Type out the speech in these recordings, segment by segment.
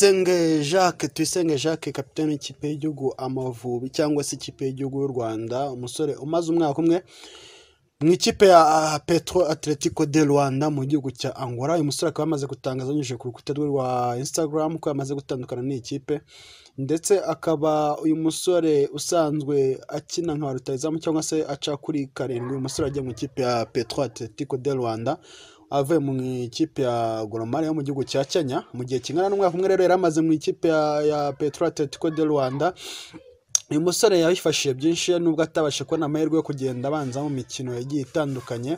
Tuyisenge Jacques, Tuyisenge Jacques, kapiteni w'ikipe y'igihugu Amavubi cyangwa se ikipe y'igihugu y'u Rwanda, umusore umaze umwaka umwe mu ikipe ya Petro Atletico de Rwanda mu gihugu cya Angola. Uyu musore akaba amaze gutangaza anyujije ku rukuta rwe rwa Instagram ko yamaze gutandukana n'iyi kipe, ndetse akaba uyu musore usanzwe akina nka rutahizamu cyangwa se aca kuri karindwi. Uyu musore agiye mu ikipe ya Petro Atletico de Rwanda avuye mu ikipe ya Gor Mahia yo mu gihugu cya Kenya mu gihe kingana n'umwaka umwe. Rero yari amaze mu ikipe ya Petro Atletico de Rwanda. Uyu musore yabifashije byinshi nubwo atabasha kubona amahirwe yo kugenda abanza mu mikino yagiye itandukanye.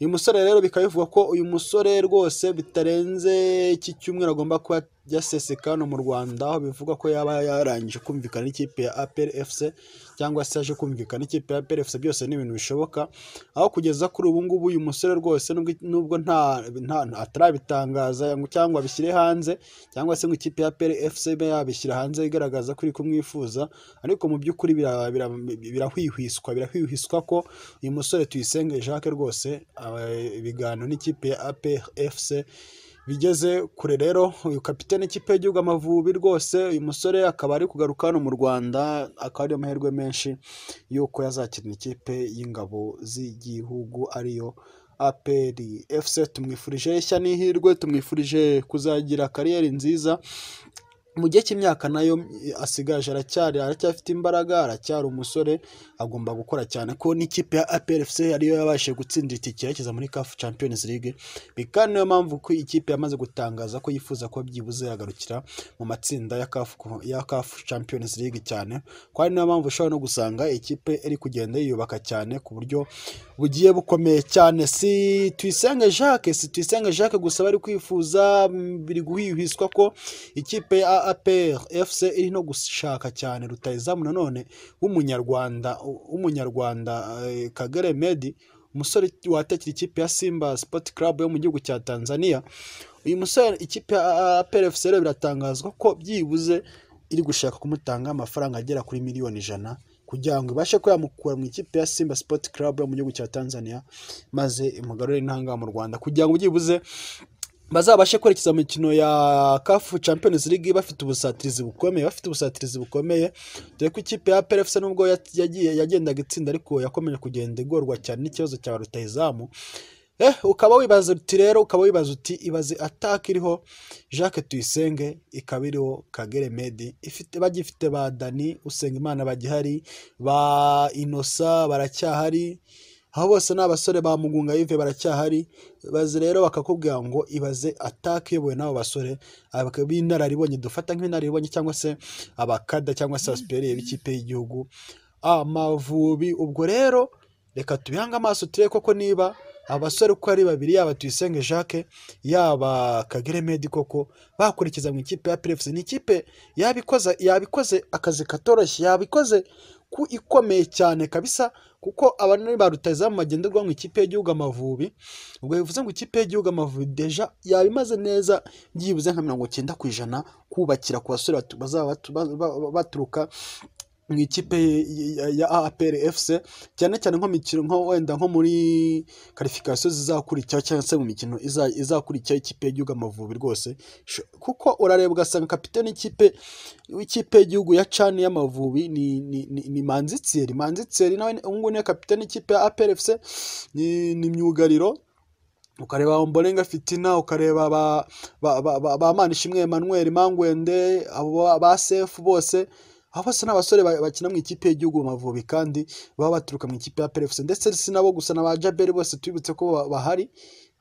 Uyu musore rero bikaba bivugwa ko uyu musore rwose bitarenze iki cyumweru agomba kuba yaseseka hano mu Rwanda, aho bivugwa ko yaba yarangije kumvikana n'ikipe ya APR FC cyangwa se yaje kumvikana n'ikipe ya APR FC. Byose ni ibintu bishoboka, aho kugeza kuri ubu ngubu uyu musore rwose nubwo nta atarabitangaza cyangwa abishyire hanze, cyangwa se ngo ikipe ya APR FC ibe yabishyira hanze igaragaza ko iri kumwifuza, ariko mu by'ukuri birahwihwiswa ko uyu musore Tuyisenge Jacques rwose ibiganiro n'ikipe ya APR FC bigeze kure. Rero uyu kapiteni ikipe y'igihugu Amavubi rwose uyu musore akaba ari kugaruka hano mu Rwanda, akaba ari amahirwe menshi y'uko yazakina ikipe y'ingabo z'igihugu ariyo APR FC. Tumwifurije ishya n'ihirwe, tumwifurije kuzagira kariyeri nziza mu gihe cy'imyaka nayo asigaje. Aracyafite imbaraga, aracyari umusore, agomba gukora cyane ko n'ikipe ya APR FC ariyo yabashije gutsindira itike yerekeza muri CAF Champions League. Bikaba niyo mpamvu ko ikipe yamaze gutangaza ko yifuza ko byibuze yagarukira mu matsinda ya CAF Champions League cyane, ko ari niyo mpamvu ushobora no gusanga ikipe iri kugenda yiyubaka cyane ku buryo bugiye bukomeye cyane. Si Tuyisenge Jacques, si Tuyisenge Jacques gusa bari kwifuza, biri guhwihwiswa ko ikipe ya APR FC iri no gushaka cyane rutahizamu nanone w'umunyarwanda Kagere Medi, umusore watekera ikipe ya Simba Sport Club yo mu gihugu cya Tanzania. Uyu musore ikipe ya APR FC rero biratangazwa ko byibuze iri gushaka kumutanga amafaranga agera kuri miliyoni 100 kugira ngo ibashe kuba yamukura mu ikipe ya Simba Sport Club yo mu gihugu cya Tanzania, maze imugarure intanga mu Rwanda kugira ngo byibuze bazabashe kwerekeza mu mikino ya CAF Champions League bafite ubusatirizi bukomeye, dore ko ikipe ya APR FC nubwo yagendaga itsinda ariko yakomeje kugenda igorwa cyane n'ikibazo cya rutahizamu. Ukaba wibaza uti rero, ukaba wibaza uti ibaze attack iriho Jacques Tuyisenge, ikaba iriho Kagere Medi, ifite bagifite ba Dani Usengimana bagihari, ba Inosa baracyahari, aho bose ni abasore ba Mugunga Yves baracyahari. Baze rero bakakubwira ngo ibaze attack iyobowe n'abo basore b'inararibonye dufata nk'inararibonye cyangwa se abakada cyangwa se abasuperiye b'ikipe y'igihugu Amavubi. Ubwo rero reka tubihange amaso turebe koko niba abasore uko ari babiri, yaba Tuyisenge Jacques yaba Kagere Medi, koko bakurikiza mu ikipe ya APR FC. Ni ikipe yabikoze akazi katoroshye, yabikoze ku ikomeye cyane kabisa, kuko abantu ba rutahizamu bagenderwaho mu ikipe y'igihugu Amavubi. Ubwo bivuze ngo ikipe y'igihugu Amavubi deja yabimaze neza byibuze nka 90% kubakira ku basore bazaba baturuka mu ikipe ya APR FC, cyane cyane nko mikino nko wenda nko muri qualification zizakurikira cyangwa se mu mikino izakurikira ikipe y'igihugu Amavubi rwose. Kuko urareba ugasanga kapiteni w'ikipe y'igihugu ya CHAN y'Amavubi ni Manzi Thierry. Manzi Thierry nawe ubu ni kapiteni w'ikipe ya APR FC, ni myugariro. Ukareba Ombolenga Fitina, ukareba ba Manishimwe Emmanuel Mangwende, abo ba Sefu bose, abo bose ni abasore bakina mu ikipe y'igihugu Amavubi kandi baba baturuka mu ikipe ya APR FC. Ndetse si nabo gusa, na ba Jaberi bose tubibutse ko bahari.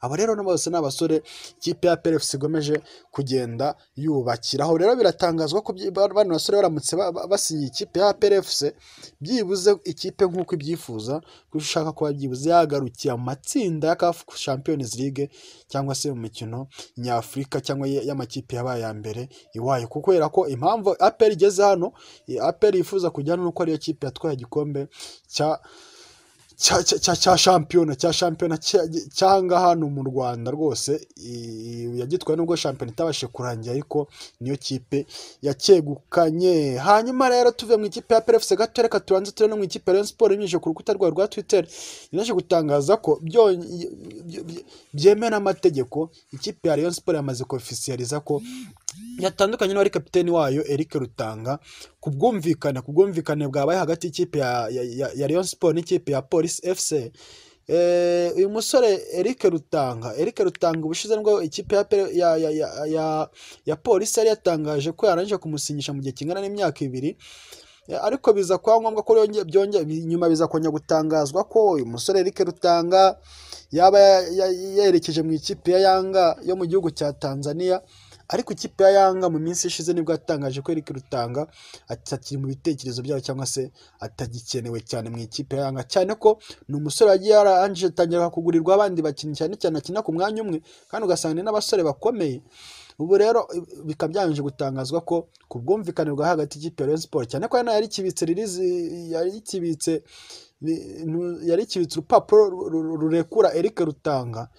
Abo rero bose ni abasore ikipe ya APR FC igomeje kugenda yubakiraho. Rero biratangazwa ko bano basore baramutse basinye ikipe ya APR FC, byibuze ikipe nk'uko ibyifuza, ko ishaka kuba byibuze yagarukiye mu matsinda ya CAF Champions League cyangwa se mu mikino nyafurika cyangwa y'amakipe yabaye ya mbere iwayo. Kubera ko impamvu APR igeze hano, APR yifuza kujya hano nuko ariyo kipe yatwaye igikombe cya shampiyona cyangwa hano mu Rwanda rwose yagitwaye, nubwo shampiyona itabashije kurangira ariko niyo kipe yacyegukanye. Hanyuma rero tuve mu ikipe ya APR FC gato, reka tubanze turebe no mu ikipe ya Rayon Sports ibinyujije ku rukuta rwayo rwa Twitter inaje gutangaza ko byemewe n'amategeko ikipe ya Rayon Sports yamaze kofisiyaliza ko yatandukanye n'uwari kapiteni wayo Eric Rutanga ku bwumvikane bwabaye hagati y'ikipe ya Rayon Sport n'ikipe ya Police FC. Uyu musore Eric Rutanga ubushize nibwo ikipe ya Polisi yari yatangaje ko yarangije kumusinyisha mu gihe kingana n'imyaka 2. Ariko biza kuba ngombwa ko nyuma biza kongera gutangazwa ko uyu musore Eric Rutanga yaba yerekeje mu ikipe ya Yanga yo mu gihugu cya Tanzania. Ariko ikipe ya Yanga mu minsi ishize nibwo yatangaje ko Eric Rutanga atakiri mu bitekerezo byabo cyangwa se atagikenewe cyane mu ikipe ya Yanga, cyane ko ni umusore wagiye yarangije atangira kugurirwa abandi bakinnyi, cyane cyane akina ku mwanya umwe, kandi ugasanga ni n'abasore bakomeye. Ubu rero bikaba byabanje gutangazwa ko ku bwumvikane bwa hagati y'ikipe ya Rayon Sport, cyane ko yari ikibitse release, yari ikibitse urupapuro rurekura Eric Rutanga,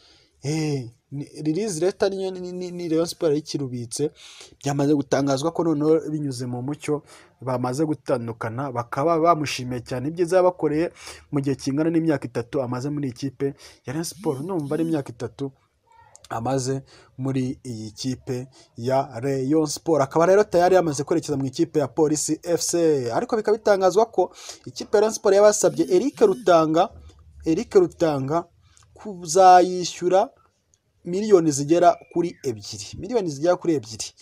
release letter niyo ni Rayon Sport yari ikirubitse. Byamaze gutangazwa ko noneho binyuze mu mucyo bamaze gutandukana, bakaba bamushimiye cyane ibyiza yabakoreye mu gihe kingana n'imyaka 3 amaze muri ikipe ya Rayon Sport. Numva ari imyaka 3 amaze muri iyi kipe ya Rayon Sport, akaba rero tayari yamaze kwerekeza mu ikipe ya Polisi FC. Ariko bikaba bitangazwa ko ikipe ya Rayon Sport yabasabye Eric Rutanga kuzayishyura miliyoni zigera kuri 2, miliyoni zigera kuri 2,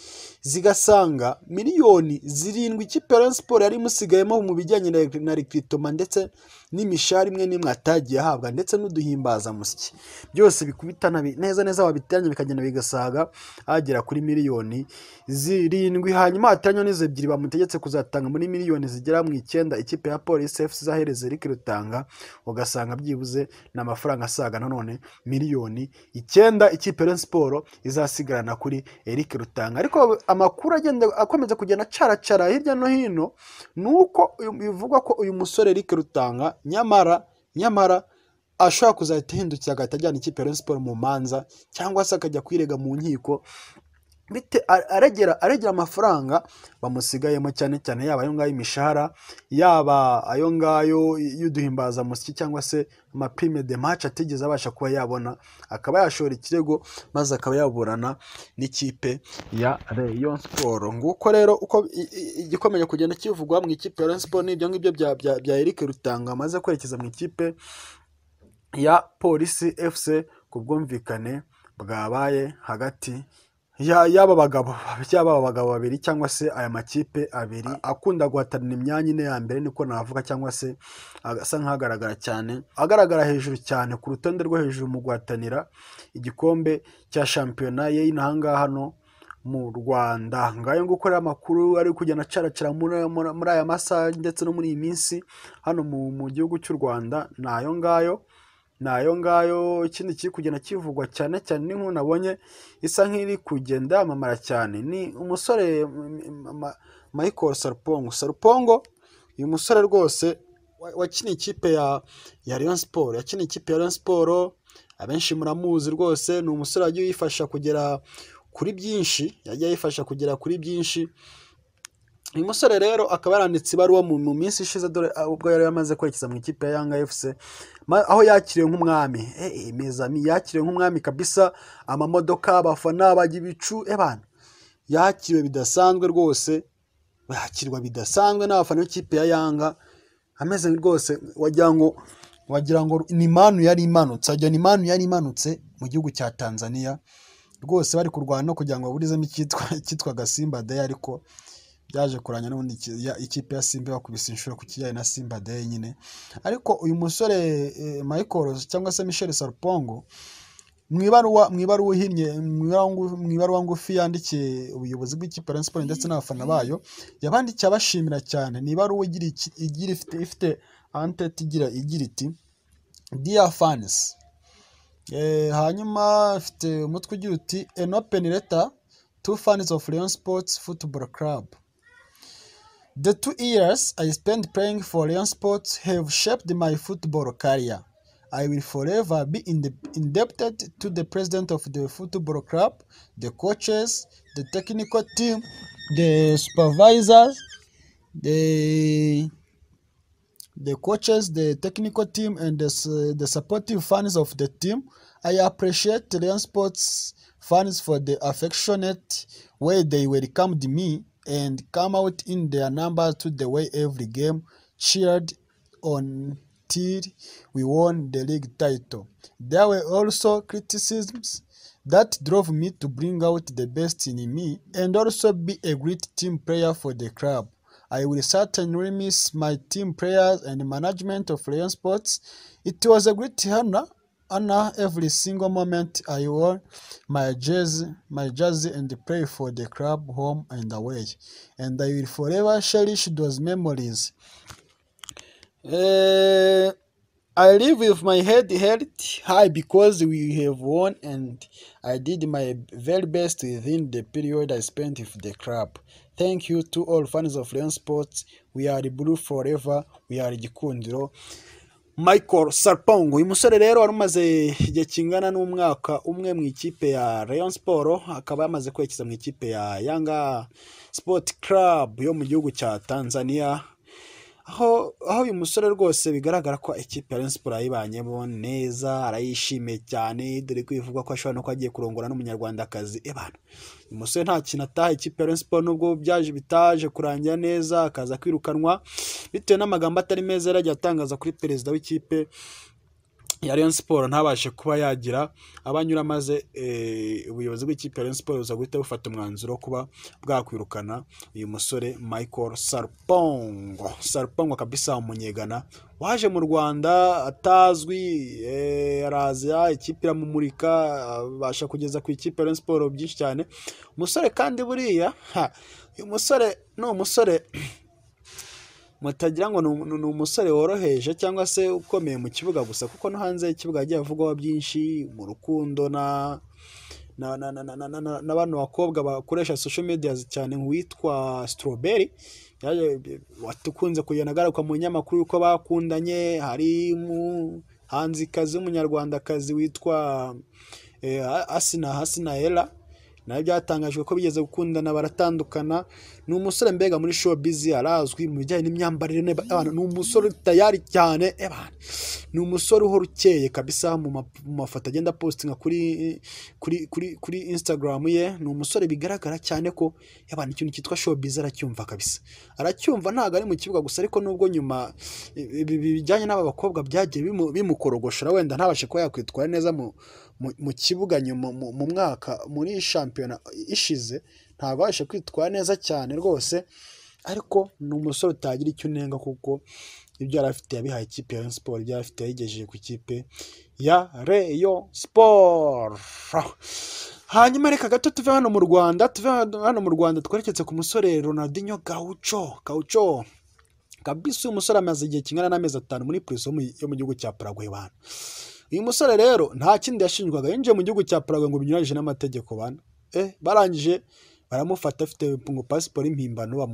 zigasanga miliyoni 7 ikipe ya Rayon Sport yari imusigayemo mu bijyanye na recruitment ndetse n'imishahara imwe n'imwe atagiye ahabwa, ndetse n'uduhimbazamusyi, byose bikubitana neza neza wabiteranya bikagenda bigasaga agera kuri miliyoni 7. Hanyuma hateranywa n'izo ebyiri bamutegetse kuzatanga muri miliyoni zigera mu 9 ikipe ya Polisi FC izahereza Eric Rutanga, ugasanga byibuze ni amafaranga asaga nanone miliyoni 9 ikipe ya Rayon Sport izasigarana kuri Eric Rutanga. Ariko amakuru agenda akomeza kugenda acaracara hirya no hino ni uko bivugwa ko uyu musore Eric Rutanga nyamara ashobora kuzahita ahindukira agahita ajyana ikipe ya Rayon Sport mu manza, cyangwa se akajya kwirega mu nkiko bite aregera amafaranga bamusigayemo, cyane cyane yaba ayo ngayo imishahara, yaba ayo ngayo y'uduhimbazamusyi cyangwa se amaprime de match atigeze abasha kuba yabona, akaba yashora ikirego maze akaba yaburana n'ikipe ya Rayon Sport. Nguko rero uko igikomeje kugenda kivugwa mu ikipe ya Rayon Sport n'ibyo ngibyo bya Eric Rutanga amaze kwerekeza mu ikipe ya Polisi FC ku bwumvikane bwabaye hagati y'aba bagabo babiri, cyangwa se aya makipe abiri akunda guhatanira imyanya ine ya mbere, niko navuga, cyangwa se asa nk'agaragara cyane, agaragara hejuru cyane ku rutonde rwo hejuru mu guhatanira igikombe cya shampiyona y'inaha ngaha hano mu Rwanda. Ngayo nguko rero amakuru ari kugenda acaracara muri aya masaha ndetse no muri iyi minsi hano mu gihugu cy'u Rwanda ni ayo ngayo, ni ayo ngayo. Ikindi kiri kugenda kivugwa cyane cyane n'inkuru nabonye isa nk'iri kugenda yamamara cyane ni umusore Michael Sarpongo. Sarpongo, uyu musore rwose wakiniye ikipe ya Rayon Sport, yakiniye ikipe ya Rayon Sport, abenshi muramuzi rwose. Ni umusore wagiye yifasha kugera kuri byinshi, yagiye yifasha kugera kuri byinshi. Uyu musore rero akaba yaranditse ibaruwa mu minsi ishize, dore ubwo yari yamaze kwerekeza mu ikipe ya Yanga FC, aho yakiriwe nk'umwami. Mezami, yakiriwe nk'umwami kabisa, amamodoka, abafana bajya ibicu, ebana yakiriwe bidasanzwe rwose, yakirwa bidasanzwe n'abafana b'ikipe ya Yanga, ameze rwose wagira ngo ni manu yari imanutse, wagira ni manu yari imanutse mu gihugu cya Tanzania rwose, bari kurwana no kugira ngo baburizemo icyitwaga Simba Day. Ariko byaje kuranya n'ubundi ikipe ya Simba bakubise inshuro ku kijyanye na Simba Day nyine. Ariko uyu musore Michael cyangwa se Michel Sarpongo, mu ibaruwa ihinnye, mu ibaruwa ngufi yandikiye ubuyobozi bw'ikipe ya Rayon Sports ndetse n'abafana bayo, yabandikiye abashimira cyane. Ni ibaruwa igira ifite en-tête igira iti: "Dear fans." Hanyuma ifite umutwe ugira uti: "An open letter to fans of Rayon Sports Football Club. The 2 years I spent playing for Rayon Sports have shaped my football career. I will forever be indebted to the president of the football club, the coaches, the technical team, the supervisors, the coaches, the technical team, and the supportive fans of the team. I appreciate Rayon Sports fans for the affectionate way they welcomed me and come out in their numbers to the way every game cheered on till we won the league title. There were also criticisms that drove me to bring out the best in me and also be a great team player for the club. I will certainly miss my team players and management of Rayon Sports. It was a great honor every single moment I wore my jersey and play for the club home and away. And I will forever cherish those memories. I live with my head held high because we have won and I did my very best within the period I spent with the club. Thank you to all fans of Rayon Sports. We are blue forever. We are Gikundiro. Michael Sarpong, uyu musore rero wari umaze igihe kingana n'umwaka umwe mu ikipe ya Rayon Sport, akaba yamaze kwerekeza mu ikipe ya Yanga Sport Club yo mu gihugu cya Tanzania, aho uyu musore rwose bigaragara ko ikipe ya Rayon Sport yayibanyemo neza, arayishimiye cyane, dore ko bivugwa ko ashobora no kuba agiye kurongora n'umunyarwandakazi. Ebana, uyu musore nta kintu ataha ikipe ya Rayon Sport, nubwo byaje bitaje kurangira neza akaza kwirukanwa bitewe n'amagambo atari meza yari agiye atangaza kuri perezida w'ikipe ya Rayon Sport, ntabashe kuba yagira abanyura, maze ubuyobozi bw'ikipe ya Rayon Sport buza guhita bufata umwanzuro wo kuba bwakwirukana uyu musore Michael Sarpong. Sarpong kabisa, umunyegana waje mu Rwanda atazwi, araza ikipe iramumurika, abasha kugeza ku ikipe ya Rayon Sport byinshi cyane. Umusore kandi buriya uyu musore ni umusore mutagira ngo ni umusore woroheje cyangwa se ukomeye mu kibuga gusa, kuko no hanze y'ikibuga yagiye avugwaho byinshi mu rukundo na bano bakobwa bakoresha social media cyane, nk'uwitwa Strawberry ukunze kugenda agaruka mu nyamakuru yuko bakundanye. Hari umuhanzikazi w'umunyarwandakazi witwa Asina Ella, nawe byatangajwe ko bigeze gukundana baratandukana. Ni umusore mbega muri showbiz arazwi mu bijyanye n'imyambarire, ni umusore tayari cyane. Ebana, ni umusore uhora ukeye kabisa mu mafoto agenda postinga kuri Instagram ye. Ni umusore bigaragara cyane ko, ebana, ikintu cyitwa showbiz aracyumva kabisa, aracyumva, ntabwo ari mu kibuga gusa. Ariko nubwo nyuma ibi bijyanye n'aba bakobwa byagiye bimukorogoshora, wenda ntabashe kuba yakwitwara neza mu kibuga nyuma mu mwaka muri shampiyona ishize ntabwo abashe kwitwara neza cyane rwose, ariko ni umusore utagira icyo unenga, kuko ibyo yari afite yabihaye ikipe ya Rayon Sport, ibyo yari afite yayigejeje ku ikipe ya Rayon Sport. Hanyuma reka gato tuve hano mu Rwanda twerekeze ku musore Ronaldinho Gaucho. Gaucho kabisa, uyu musore amaze igihe kingana n'amezi 5 muri prison yo mu gihugu cya Paraguay bana. Uyu musore rero nta kindi yashinjwaga, yinjiye mu gihugu cya Paraguay ngo binyuranyije n'amategeko bana. Barangije baramufata afite ngo pasiporo y'impimbano,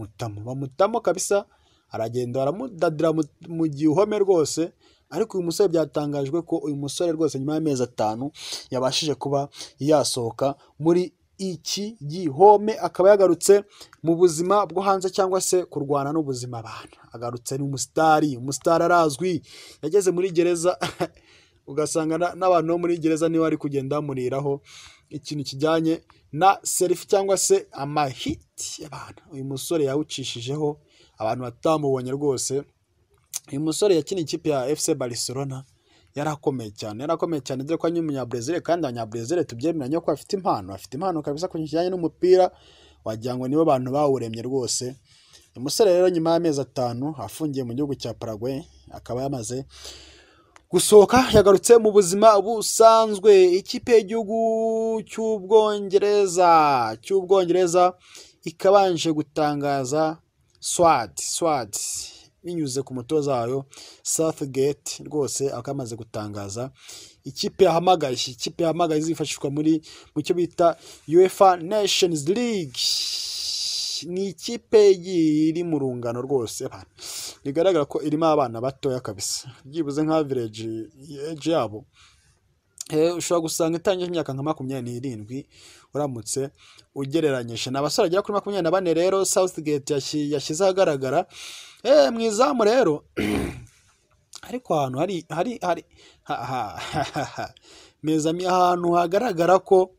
bamutamo kabisa, aragenda baramudadira mu gihome rwose. Ariko uyu musore byatangajwe ko uyu musore rwose nyuma y'amezi 5 yabashije kuba yasohoka muri iki gihome, akaba yagarutse mu buzima bwo hanze cyangwa se kurwana n'ubuzima abantu. Agarutse ni umusitari, umusitari arazwi, yageze muri gereza ugasanga n'abantu bo muri gereza niwe ari kugenda bamuriraho ikintu kijyanye na selfie cyangwa se amahiti y'abantu. Uyu musore yawucishijeho abantu batamubonye rwose. Uyu musore yakiniye ikipe ya FC Barcelona, yarakomeye cyane, yarakomeye cyane, dore ko ari umunyabrazil, kandi abanyabrazil tubyemeranya ko afite impano, afite impano kabisa ku kijyanye n'umupira, wagira ngo nibo bantu bawuremye rwose. Uyu musore rero nyuma y'amezi 5 afungiye mu gihugu cya Paraguay akaba yamaze gusohoka, yagarutse mu buzima busanzwe. Ikipe y'igihugu cy'Ubwongereza ikabanje gutangaza squad binyuze ku mutoza wayo Southgate rwose, akaba amaze gutangaza ikipe yahamagaye izifashishwa mu cyo bita UEFA Nations League. Ni ikipe igiye iri mu rungano rwose, bigaragara ko irimo abana batoya kabisa, byibuze nka average age yabo ushobora gusanga itangiye imyaka nka 27 uramutse ugereranyije. Ni abasore bagera kuri 24 rero Southgate yashyize ahagaragara. Mu izamu rero, ariko ahantu hari mezami, ahantu hagaragara ko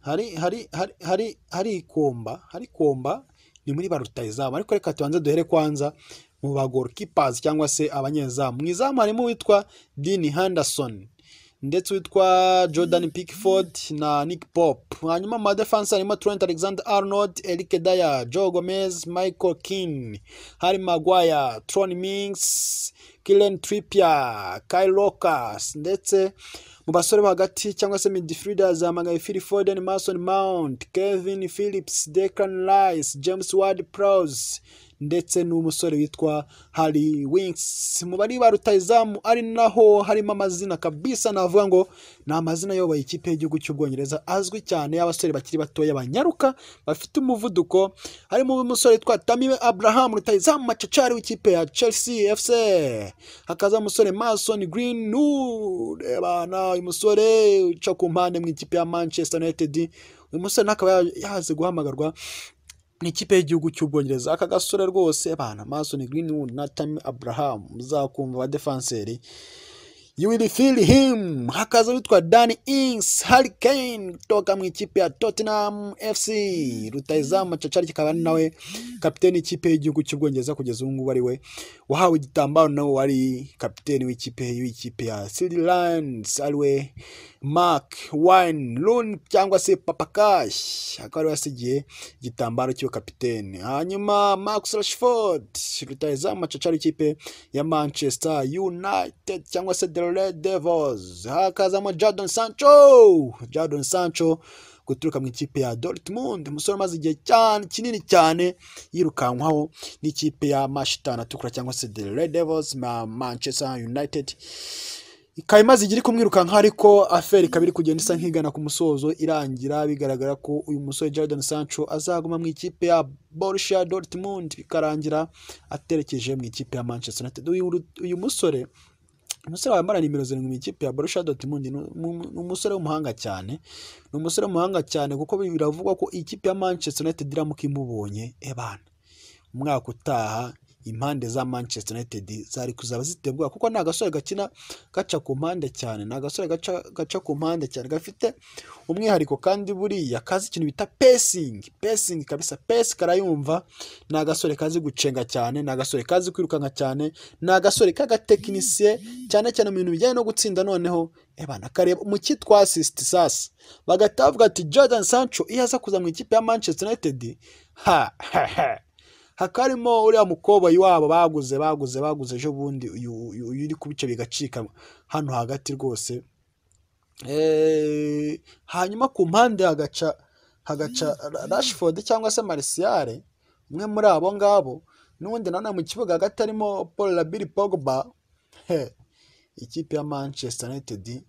hari hari hari hari hari combat, hari combat ni muri ba rutahizamu. Ariko reka tubanze duhere kwanza mu ba goalkeepers cyangwa se abanyezamu. Mu izamu harimo uwitwa Dean Henderson ndetse witwa Jordan Pickford na Nick Pope. Hanyuma mu defense harimo Trent Alexander-Arnold, Eric Dier, Joe Gomez, Michael Keane, Harry Maguire, Tyrone Mings, Kieran Trippier, Kyle Walker. Ndetse mu basore bo hagati cyangwa se midfielders hamagaye Phil Foden, Mason Mount, Kalvin Phillips, Declan Rice, James Ward-Prowse ndetse n'umusore witwa Harry Winks. Mu bari ba rutahizamu ari naho harimo amazina kabisa navuga ngo ni amazina ayoboye ikipe y'igihugu cy'Ubwongereza azwi cyane, y'abasore bakiri batoya banyaruka bafite umuvuduko. Harimo umusore witwa Tammy Abraham, rutahizamu macacari w'ikipe ya Chelsea FC. Hakaza umusore Mason Greenwood, ebana uyu musore uca ku mpande mu ikipe ya Manchester United. Uyu musore akaba yaje guhamagarwa ni ikipe y'igihugu cy'Ubwongereza. Aka gasore rwose bana, Mason Greenwood na Tammy Abraham, muzakumva ba defenseur, you will feel him. Hakaza witwa Danny Ings, Harry Kane kutoka mu ikipe ya Tottenham FC, rutahizamu macacari, kikaba ari nawe kapiteni ikipe y'igihugu cy'Ubwongereza kugeza ubu ngubu, ari we wahawe igitambaro, nawe wari kapiteni w'ikipe ya Three Lions, ariwe Mark Wayne Rooney cyangwa se Papa Cash, akaba ariwe yasigiye igitambaro cy'iyo kapiteni. Hanyuma Marcus Rashford, rutahizamu macacari w'ikipe ya Manchester United cyangwa se The Red Devils. Hakazamo Jadon Sancho, Jadon Sancho guturuka mu ikipe ya Dortmund, umusore umaze igihe cyane kinini cyane yirukankwaho n'ikipe ya Mashitani atukura cyangwa se The Red Devils ma Manchester United, ikaba imaze igihe iri kumwirukanka, ariko affaire ikaba iri kugenda isa nk'igana ku musozo irangira, bigaragara ko uyu musore Jadon Sancho azaguma mu ikipe ya Borussia Dortmund, bikarangira aterekeje mu ikipe ya Manchester United. Uyu musore wambara nimero 7 mu ikipe ya Borussia Dortmund ni umusore w'umuhanga cyane, ni umusore w'umuhanga cyane, kuko biravugwa ko ikipe ya Manchester United iramuka imubonye, ebana umwaka utaha impande za Manchester United zari kuzaba ziteguye, kuko ni agasore gakina gaca ku mpande cyane, ni agasore gaca ku mpande cyane, gafite umwihariko, kandi buriya kazi ikintu bita passing, passing kabisa, pass karayumva. Ni agasore kazi gucenga cyane, ni agasore kazi kwirukanka cyane, ni agasore k'agatekinisiye cyane cyane mu bintu bijyanye no gutsinda. Noneho ebana kareba mu cyitwa assist, sasa bagahita bavuga ati Jadon Sancho iyo aza kuza mu ikipe ya Manchester United, ha ha ha. Hakaba harimo uriya mukoboyi wabo baguze ejo bundi, uyu uri kubica bigacika hano hagati rwose. Hanyuma ku mpande hagaca Rashford cyangwa se Martial, umwe muri abo ngabo. N'ubundi nanone mu kibuga hagati harimo Paul Labile Pogba. He, ikipe ya Manchester United,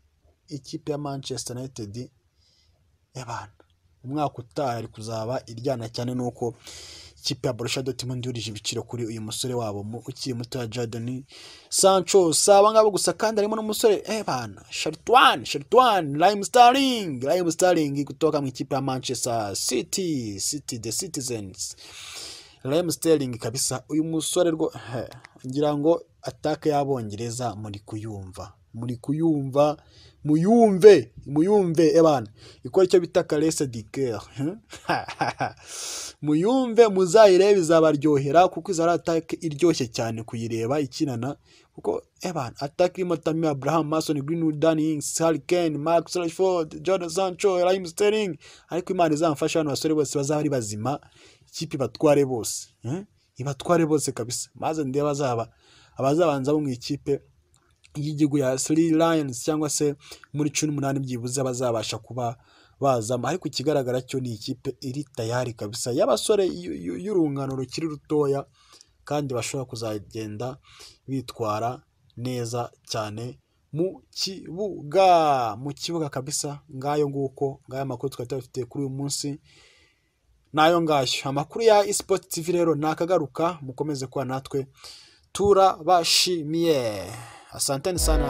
ikipe ya Manchester United y'abantu umwaka utaha ari kuzaba iryana cyane, nuko ikipe ya Borussia Dortmund yurije ibiciro kuri uyu musore wabo ukiri muto ya Jadon Sancho. Si aba ngabo gusa kandi, harimo n'umusore bana Shartwan Raheem Sterling, Raheem Sterling kutoka mu ikipe ya Manchester City, City the Citizens. Raheem Sterling kabisa, uyu musore rwo he, ngira ngo attaque y'Abongereza muri kuyumva, muri kuyumva, muyumve, muyumve ebana ikora icyo bita caresse du cœur. Muyumve, muzayirebe, izabaryohera, kuko izaba ari attaque iryoshye cyane kuyireba ikinana, kuko ebana attaque irimo Tammy Abraham, Mason Greenwood, Danny Ings, Harry Kane, Marcus Rashford, Jadon Sancho, Raheem Sterling. Ariko Imana izamfasha hano basore bose bazaba ari bazima, ikipe ibatware bose, Ibatware bose kabisa, maze ndebe bazaba abazabanza bo mu ikipe y'igihugu ya Three Lions cyangwa se muri 18 byibuze bazabasha kuba bazamo. Ariko ikigaragara cyo ni ikipe iri tayari kabisa y'abasore y'urungano rukiri rutoya kandi bashobora kuzagenda bitwara neza cyane mu kibuga, mu kibuga kabisa. Ngayo nguko, ngayo amakuru twari tubafitiye kuri uyu munsi nayo ngayo. Amakuru ya eSport TV rero nakagaruka, mukomeze kuba natwe, turabashimiye, asanteni sana.